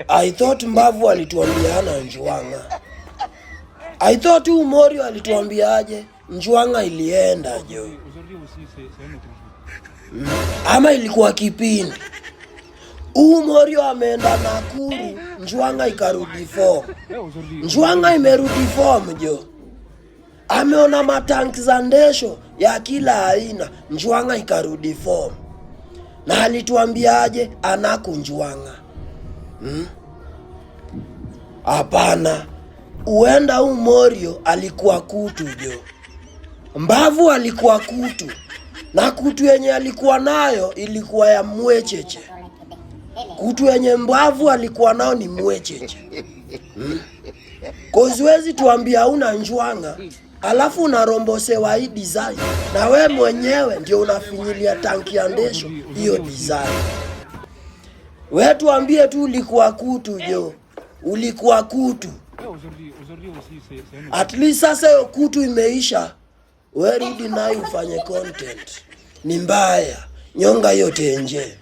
I thought Mbavu alituambia ana njwanga. I thought huu Morio alituambiaje njwanga ilienda jo. Aujourd'hui aussi, c'est un autre jour. Ama ilikuwa kipindi. Huu Morio ameenda Nakuru, njwanga ikarudi form. Aujourd'hui, Njwanga imerudi form jo. Ameona matanki za ndesho ya kila aina, njwanga ikarudi form. Na alituambiaje anakunjwanga? Hapana, huenda huu Morio alikuwa kutu jo. Mbavu alikuwa kutu, na kutu yenye alikuwa nayo ilikuwa ya mwecheche. Kutu yenye Mbavu alikuwa nayo ni mwecheche. 'Cause huwezi tuambia una njwanga alafu unarombosewa hii design na we mwenyewe ndio unafinyilia tanki ya ndesho hiyo design. We tuambie tu ulikuwa kutu jo, ulikuwa kutu. Aujourd'hui aussi, c'est un autre At least sasa hiyo kutu imeisha, we rudi nayo ufanye content. Ni mbaya, nyonga hiyo tenje.